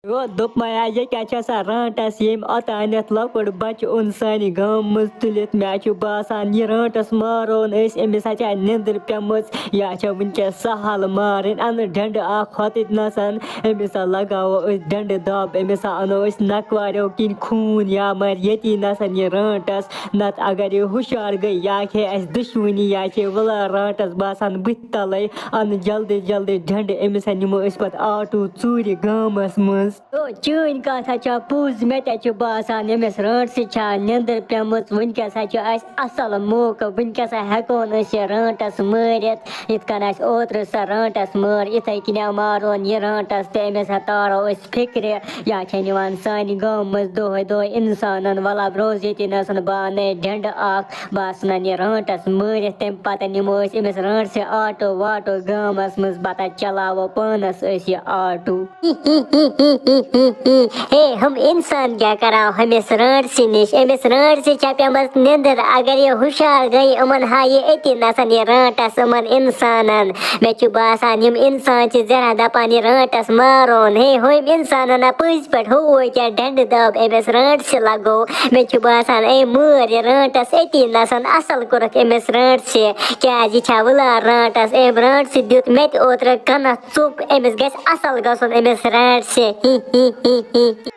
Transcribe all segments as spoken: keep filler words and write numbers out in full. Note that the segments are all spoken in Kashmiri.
او دوٚپمَے ہا، یہِ کیٛاہ چھِ آسان رانٛٹَس، ییٚمۍ اوٚتانٮ۪تھ لۄکُٹ بَچہٕ اوٚن سانہِ گامہٕ منٛز تُلِتھ؟ مےٚ چھُ باسان، یہِ رانٛٹَس مارون أسۍ، أمِس ہا چھِ نٮ۪نٛدٕر پیٚمٕژ، یا چھےٚ وٕنکیٚس سہل مارٕنۍ۔ اَنہٕ ڈنٛڈٕ اَکھ ہوٚتٕتھ نَسَن، أمِس ہا لَگاوو أسۍ ڈنٛڈٕ دَب، أمِس ہا اَنو أسۍ نَکواریو کِنۍ خوٗن، یا مَرِ ییٚتی نَسَن یہِ رانٛٹَس۔ نَتہٕ اگر یہِ ہُشار گٔے، یا کھے اَسہِ دُشمنی، یا کھے وٕلار رانٛٹَس، باسان بٕتھِ تَلَے۔ اَنہٕ جلدی جلدی ڈنٛڈٕ، أمِس ہا نِمو أسۍ پَتہٕ آٹوٗ ژوٗرِ گامَس منٛز۔ او، چٲنۍ کَتھ ہا چھا پوٚز، مےٚ تہِ چھُ باسان، أمِس رانٛٹسہِ چھا نٮ۪نٛدٕر پیٚمٕژ۔ وٕنکیٚس ہا چھُ اَسہِ اَصٕل موقعہٕ، وٕنکیٚس ہا ہٮ۪کون أسۍ یہِ رانٛٹَس مٲرِتھ، یِتھ کٔنۍ اَسہِ اوترٕ سۄ رانٛٹَس مٲر، یِتھَے کٔنۍ ہا مارون یہِ رانٛٹَس تہٕ أمِس ہا تارو أسۍ فِکرِ۔ یا چھَنہٕ یِوان سانہِ گامہٕ منٛز دۄہَے دۄہَے اِنسانَن، وَلہٕ روز ییٚتی نَسَن، بہٕ اَنَے ڈنٛڈٕ اَکھ، بہٕ آسہٕ نَن یہِ رانٛٹَس مٲرِتھ، تَمہِ پَتہٕ نِمو أسۍ أمِس رانٛٹسہِ آٹوٗ واٹوٗ گامَس منٛز، پَتہٕ چَلاوو پانَس أسۍ یہِ آٹوٗ۔ ہے، ہُم اِنسان کیٛاہ کَران ہُمِس رانٛٹسہِ نِش؟ أمِس رانٛٹسہِ چھےٚ پیٚمٕژ نِنٛدٕر۔ اگر یہِ ہُشار گٔے، یِمَن ہایہِ أتی نَسَن یہِ رانٛٹَس یِمَن اِنسانَن۔ مےٚ چھُ باسان، یِم اِنسان چھِ زِرا دَپان، یہِ رانٛٹَس مارون۔ ہے، ہُمۍ اِنسانَن ہا پٔزۍ پٲٹھۍ ہووُے کیٛاہ ڈنٛڈٕ دَب أمِس رانٛٹسہِ لَگوو۔ مےٚ چھُ باسان، اے مٲر یہِ رانٛٹَس أتی نَسَن، اَصٕل کوٚرُکھ أمِس رانٛٹسہِ، کیٛازِ یہِ چھا وٕلار رانٛٹَس؟ أمۍ رانٛٹسہِ دیُت مےٚ تہِ اوترٕ کَنَس ژوٚپ، أمِس گژھِ اَصٕل گژھُن أمِس رانٛٹسہِ۔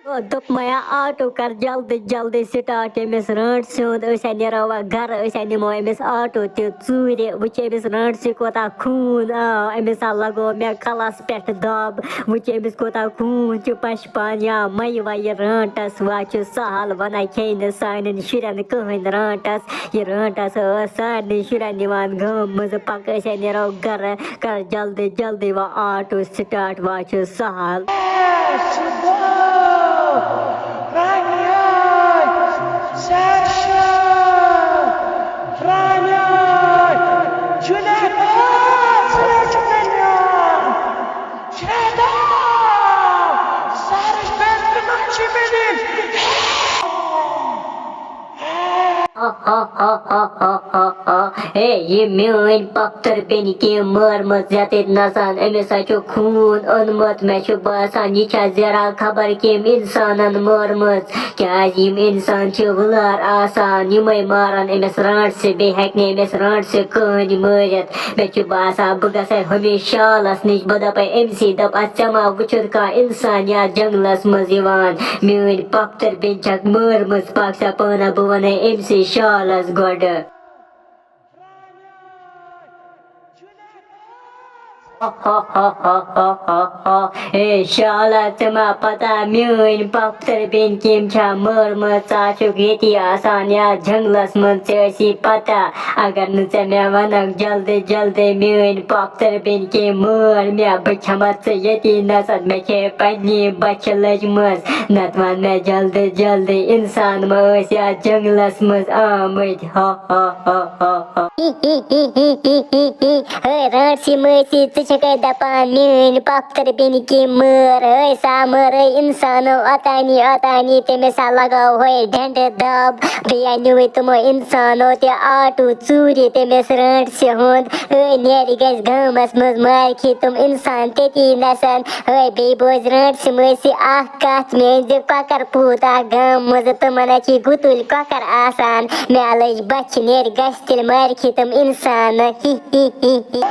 او، دوٚپمَے ہا، آٹوٗ کَر جلدی جلدی سِٹاٹ أمِس رانٛٹسہِ ہُنٛد، أسۍ ہا نیرو وۄنۍ گَرٕ، أسۍ ہا نِمو أمِس آٹوٗ تہِ ژوٗرِ۔ وٕچھ أمِس رانٛٹسہِ کوٗتاہ خوٗن آو، أمِس ہا لَگوو مےٚ کَلَس پٮ۪ٹھ دَب۔ وٕچھ أمِس کوٗتاہ خوٗن چھُ پَشپان، یا مَیہِ وَیہِ رانٛٹَس، وۄنۍ چھُ سہل وَنان کھیٚیہِ نہٕ سانٮ۪ن شُرٮ۪ن کٕہٕنۍ رانٛٹَس۔ یہِ رانٛٹَس ٲس سارنٕے شُرٮ۪ن نِوان گامہٕ منٛزٕ، پَکھ أسۍ ہا نیرو گَرٕ، کَر جلدی جلدی وۄنۍ آٹوٗ سِٹاٹ، وۄنۍ چھُ سہل۔ ہے، یہِ میٲنۍ پۄپھتٕر بیٚنہِ کیٚمۍ مٲرمٕژ یَتٮ۪تھ نَسَن، أمِس ہا چھُ خوٗن اوٚنمُت۔ مےٚ چھُ باسان، یہِ چھا زِرا خبر کیٚمۍ اِنسانَن مٲرمٕژ۔ کیٛازِ یِم اِنسان چھِ وٕلار آسان، یِمَے مارَن أمِس رانٛٹسہِ، بیٚیہِ ہیٚکہِ نہٕ أمِس رانٛٹسہِ کٕہٕنۍ مٲرِتھ۔ مےٚ چھُ باسان، بہٕ گژھے ہُمِس شالَس نِش، بہٕ دَپَے أمۍ سٕے، دَپ، اَتھ ژےٚ ما وٕچھُتھ کانٛہہ اِنسان یا جنٛگلَس منٛز یِوان؟ میٛٲنۍ پۄپھتٕر بیٚنہِ چھَکھ مٲرمٕژ، پَکھ ژےٚ پانہ، بہٕ وَنَے أمۍ سٕے شالَس گۄڈٕ۔ اے شالا، ژےٚ ما پتہ میٲنۍ پۄپھتٕر بیٚنہِ کٔمۍ چھا مٲرمٕژ؟ ژٕ آسُکھ ییٚتی آسان یتھ جنگلس منٛز، ژےٚ ٲسی پتہ۔ اگر نہٕ ژےٚ مےٚ ونکھ جلدی جلدی میٲنۍ پۄپھتٕر بیٚنہِ کٔمۍ مٲر مےٚ، بہٕ کھٮ۪متھ ژٕ ییٚتی نسن، مےٚ چھے پننی بۄچھِ لٔجمٕژ۔ نتہٕ ون مےٚ جلدی جلدی، انسان ما ٲسۍ یتھ جنگلس منٛز آمٕتۍ؟ ہا ہا ہا ہا ہا۔ ہے رانٛٹسی مٲسی، ژٕ چھَکھے دَپان میٛٲنۍ پۄپھتٕر بیٚنہِ کٔمۍ مٲر؟ ہے سۄ مٲرٕے اِنسانو اوٚتانی اوٚتانی، تٔمِس ہا لگاوہوے ڈنٛڈٕ دَب۔ بیٚیہِ ہا نیوٗوٕے تِمو اِنسانو تہِ آٹوٗ ژوٗرِ تٔمِس رانٛٹسہِ ہُنٛد۔ ہے نیرِ گژھِ گامَس منٛز مارِ کھے تِم اِنسان تٔتی نَسَن۔ ہے بیٚیہِ بوز رانٛٹسی مٲسی اَکھ کَتھ، مےٚ أنۍ زِ کۄکَر پوٗت اَکھ گامہٕ منٛزٕ، تِمَن ہا چھِ گُتُلۍ کۄکَر آسان۔ مےٚ لٔج بۄچھِ، نیرِ گژھِ تیٚلہِ مارِ کھے تِم اِنسان۔ ہی ہی ہی ہی۔